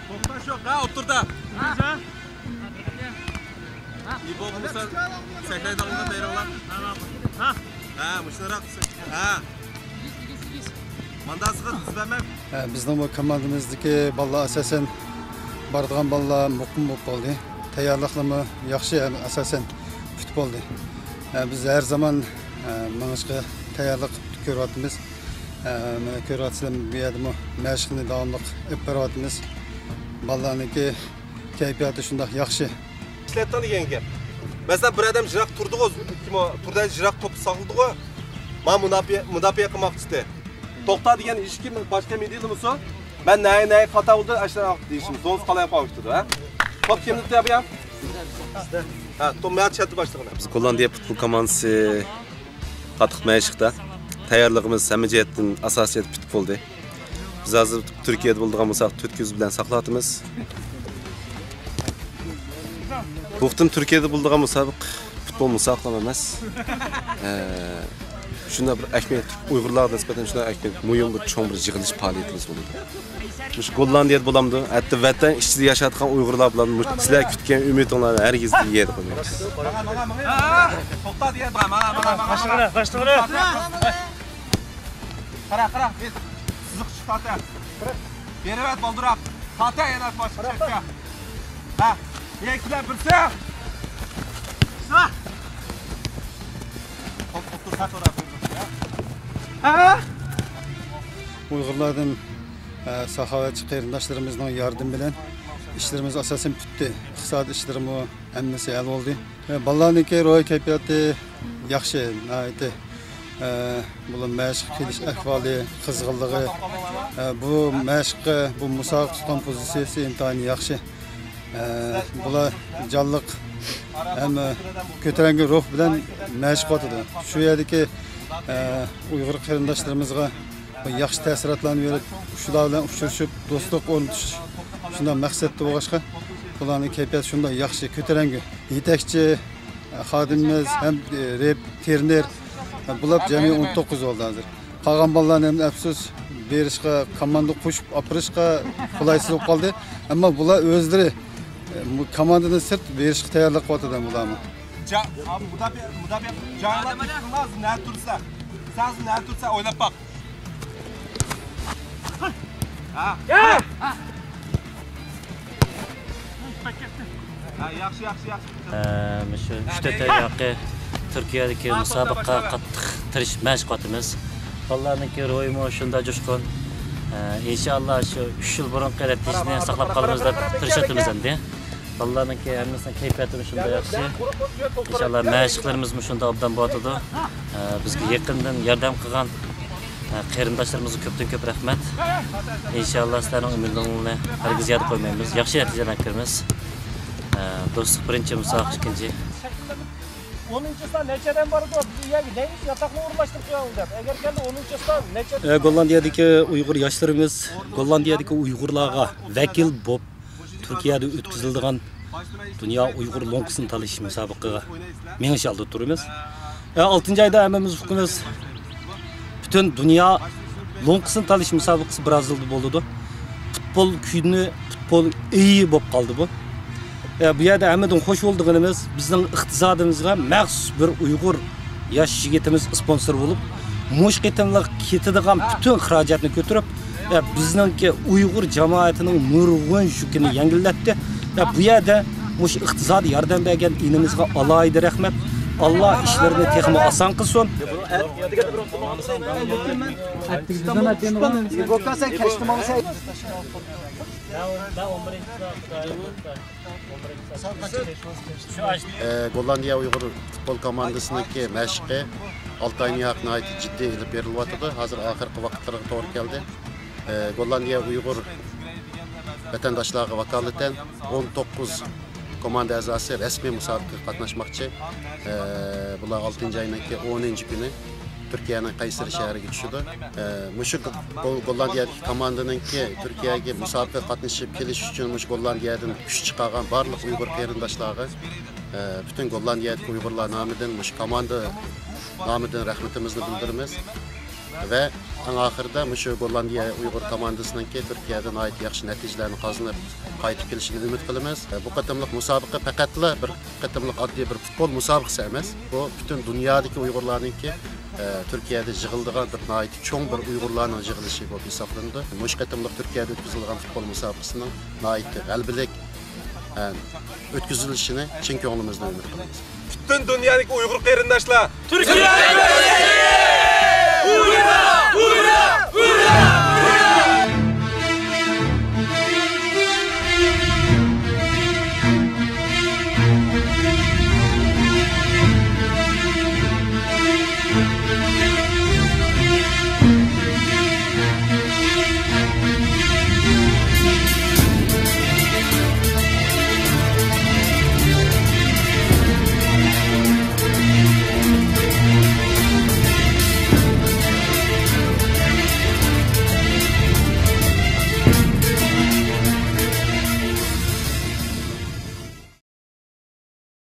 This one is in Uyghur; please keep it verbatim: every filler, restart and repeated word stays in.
توختاش يوق ھە، ئوتتۇرىدا. ئىبو بولمىسا سەكرەيدىغانغا بېرىڭلار. ھە، مۇشۇنراق. ھە. مانداسىغا تىز بەرمەڭ. ھە، بىزنىڭ بۇ كوماندىمىزدىكى بالىلار ئاساسەن بارىدىغان بالىلار مۇقىم بولۇپ قالدى. تەييارلىقلىرىمۇ ياخشى، ھەم ئاساسەن پۈت بولدى. ھە، بىز ھەر زامان، ھە، مېڭىشقا تەييارلىق قىلىپ كۆرۈۋاتىمىز. ھە، مانا كۆرۈۋاتىسىلەر، بۇ يەردىمۇ مەشىقنى داۋاملىق ئېلىپ بېرىۋاتىمىز. بالىلارنىڭكى كەيپىياتى شۇنداق ياخشى. ئىشلەتتىڭ دېگەن گەپ. مەسىلەن، بىر ئادەم يىراق تۇردىغۇ، كىم ئۇ؟ تۇردى يىراق توپنى ساقلىدىغۇ. مانا مۇداپىئە، مۇداپىئە قىلماقچى ئىدى. توختا دېگەن ھېچكىم باشقا مىدىيلىمىسۇ؟ مەن نەيە، نەيە خاتا بولدى، ئاشۇنداق دېيىشىم. زونۇس قالايمىقان كۈتىدۇ، ھە؟ توپ كىمدە تۇتۇۋاتىدۇ؟ ھە، توپ مەن چەتتە باشلىغىنى. بىز گوللاندىيە پۇتبول كوماندىسى قاتتىق مەشىقتە. تەييارلىقىمىز ھەممە جەھەتتىن ئاساسىي جەھەتتە پۈت بولدى. بىز ھازىر تۈركىيەدە بولىدىغان مۇسابىقە تۈرتكە يۈز بىلەن ساقلاۋاتىمىز. بۇ قېتىم تۈركىيەدە بولىدىغان مۇسابىقە پۇتبول مۇسابىقىلىرى ئەمەس. ئە، شۇنداق بىر ئەھمىيەتلىك، ئۇيغۇرلارغا نىسبەتەن شۇنداق ئەھمىيەتلىك، مۇھىم بىر چوڭ بىر يىغىلىش پائالىيىتىمىز بولىدۇ. مۇشۇ گوللاندىيەدە بولامدۇ؟ ھەتتا ۋەتەن ئىچىدە ياشاۋاتقان ئۇيغۇرلار بىلەن مۇشۇ سىلەر كۈتكەن ئۈمىدىڭلارنى ھەرگىز يەردە قويمايمىز. توختا دېگەن، مانا، مانا، مانا، مانا. باشلىق، باشلىق. قارا، قارا، سىزىق چىقتى. بېرىۋەت، بالدۇراق. خاتا يەنە باشقا چەككە. ھە، يەككىلەپ بىرسى. ئۇيغۇرلاردىن، ئە، ساخاۋەتچى قېرىنداشلىرىمىزنىڭ ياردىمى بىلەن ئىشلىرىمىز ئاساسەن پۈتتى. ئىقتىساد ئىشلىرىمۇ ھەممىسى ھەل بولدى. ئە، بالىلارنىڭكى روھىي كەيپىياتى ياخشى، ناھايىتى. ئە، بۇلار مەشىق قىلىش ئەھۋالى، قىزغىنلىقى، ئە، بۇ مەشىققە، بۇ مۇسابىقە تۇتقان پوزىتسىيىسى ئىنتايىن ياخشى. ئە، بۇلار جانلىق ھەم كۆتۈرەڭگۈ روھ بىلەن مەشىق قىلىۋاتىدۇ. شۇ يەردىكى، ئە، ئۇيغۇر قېرىنداشلىرىمىزغا ياخشى تەسىراتلارنى بېرىپ، شۇلار بىلەن ئۇچرىشىپ، دوستلۇق ئورنىتىش شۇنداق مەقسەتتە بولغاچقا، بۇلارنىڭ كەيپىياتى شۇنداق ياخشى، كۆتۈرەڭگۈ. يېتەكچى، خادىمىمىز ھەم رېپ، ترېنېر، بۇلار جەمئىي ئون توققۇز بولدى ھازىر. قالغان بالىلارنى ھەم ئەپسۇس، بېرىشقا، كوماندا قوشۇپ ئاپىرىشقا قولايسىز بولۇپ قالدى. ئەمما بۇلار ئۆزلىرى، ئە، كوماندىدىن سىرت بېرىشقا تەييارلىق قىلىۋاتىدۇ بۇلارمۇ. جا-، مۇداپىئە، مۇداپىئە، جاڭلار تۇتۇڭلار، نەدە تۇرسا. سەن نەدە تۇرسا ئويلاپ باق. ھە. ھە، ياخشى، ياخشى، ياخشى. ئە، مۇشۇ ئۈچ تۆت ئاي ياقى تۈركىيەدىكى مۇسابىقىگە قاتتىق تىرىشىپ مەشىق قىلىۋاتىمىز. بالىلارنىڭكى روھىمۇ شۇنداق جۇشقۇن. ئە، ئىنشاللا شۇ ئۈچ يىل بۇرۇنقى نەتىجىنى ساقلاپ قالىمىز دەپ تىرىشىۋاتىمىز ئەمدى. بالىلارنىڭكى ھەممىسىنىڭ كەيپىياتىمۇ شۇنداق ياخشى. ئىنشاللا مەشىقلىرىمىزمۇ شۇنداق ئوبدان بولۇۋاتىدۇ. ئە، بىزگە يېقىندىن ياردەم قىلغان، ئە، قېرىنداشلىرىمىزغا كۆپتىن كۆپ رەھمەت. ئىنشاللا سىلەرنىڭ ئۈمىدىڭلارنى ھەرگىز يەردە قويمايمىز. ياخشى نەتىجىلەرنى كۆرىمىز. ئە، دوستلۇق بىرىنچى، مۇسابىقە ئىككىنچى. ئونىنچى سان نەچچە ئادەم بار ئىدى؟ بىز ئۇ يەرگە دەيمىز، ياتاقنى ئورۇنلاشتۇرۇپ قويۇڭ دەپ. ئەگەر كەلدى ئونىنچى سان نەچچە ئادەم؟ ئە، گوللاندىيەدىكى ئۇيغۇر ياشلىرىمىز گوللاندىيەدىكى ئۇيغۇرلارغا ۋەكىل بولۇپ، تۈركىيەدە ئۆتكۈزۈلىدىغان دۇنيا ئۇيغۇر لوڭقىسىنى تالىشىش مۇسابىقىگە مېڭىش ئالدىدا تۇرىمىز. ئە، ئالتىنچى ئايدا ھەممىمىز ئۇقىمىز، پۈتۈن دۇنيا لوڭقىسىنى تالىشىش مۇسابىقىسى برازىلدا بولىدۇ. پۇتبول كۈنى، پۇتبول ئېيى بولۇپ قالدى بۇ. ئە، بۇ يەردە ھەممىدىن خوش بولىدىغىنىمىز، بىزنىڭ ئىقتىسادىمىزغا مەخسۇس بىر ئۇيغۇر ياش يىگىتىمىز ئىسپونسور بولۇپ، مۇشۇ قېتىملىق كېتىدىغان پۈتۈن خىراجەتنى كۆتۈرۈپ، ئە، بىزنىڭكى ئۇيغۇر جامائىتىنىڭ نۇرغۇن يۈكىنى يەڭگىللەتتى. ئە، بۇ يەردە مۇشۇ ئىقتىسادىي ياردەم بەرگەن ئىنىمىزغا ئالاھىدە رەھمەت. ئاللا ئىشلىرىنى تېخىمۇ ئاسان قىلسۇن. ئە، گوللاندىيە ئۇيغۇر پۇتبول كوماندىسىنىڭكى مەشقى ئالتە ئاينى ياق ناھايىتى جىددىي ئېلىپ بېرىلىۋاتىدۇ. ھازىر ئاخىرقى ۋاقىتلىرىغا توغرا كەلدى. ئە، گوللاندىيە ئۇيغۇر ۋەتەنداشلارغا ۋاكالىتەن ئون توققۇز كوماندا ئەزاسى رەسمىي مۇسابىقىگە قاتناشماقچى. ئە، بۇلار ئالتىنچى ئاينىڭكى ئونىنچى كۈنى تۈركىيەنىڭ قەيسەرى شەھىرىگە چۈشىدۇ. ئە، مۇشۇ گو-، گوللاندىيەدىكى كوماندىنىڭكى تۈركىيەگە مۇسابىقىگە قاتنىشىپ كېلىش ئۈچۈن مۇشۇ گوللاندىيەدىن كۈچ چىقارغان بارلىق ئۇيغۇر قېرىنداشلارغا، ئە، پۈتۈن گوللاندىيەدىكى ئۇيغۇرلار نامىدىن، مۇشۇ كوماندا نامىدىن رەھمىتىمىزنى بىلدۈرىمىز. ۋە ئەڭ ئاخىرىدا مۇشۇ گوللاندىيە ئۇيغۇر كوماندىسىنىڭكى تۈركىيەدە ناھايىتى ياخشى نەتىجىلەرنى قازىنىپ قايتىپ كېلىشىنى ئۈمىد قىلىمىز. بۇ قېتىملىق مۇسابىقە پەقەتلا بىر قېتىملىق ئاددىي بىر پۇتبول مۇسابىقىسى ئەمەس. بۇ پۈتۈن دۇنيادىكى ئۇيغۇرلارنىڭكى، ئە، تۈركىيەدە يىغىلىدىغان بىر ناھايىتى چوڭ بىر ئۇيغۇرلارنىڭ يىغىلىشى بولۇپ ھېسابلىنىدۇ. مۇشۇ قېتىملىق تۈركىيەدە ئۆتكۈزۈلىدىغان پۇتبول مۇسابىقىسىنىڭ ناھايىتى غەلىبىلىك، ئە، ئۆتكۈزۈلۈشىنى چىن كۆڭلىمىزدىن ئۈمىد قىلىمىز. پۈتۈن دۇنيادىكى ئۇيغۇر قېرىنداشلار! تۈركىيە!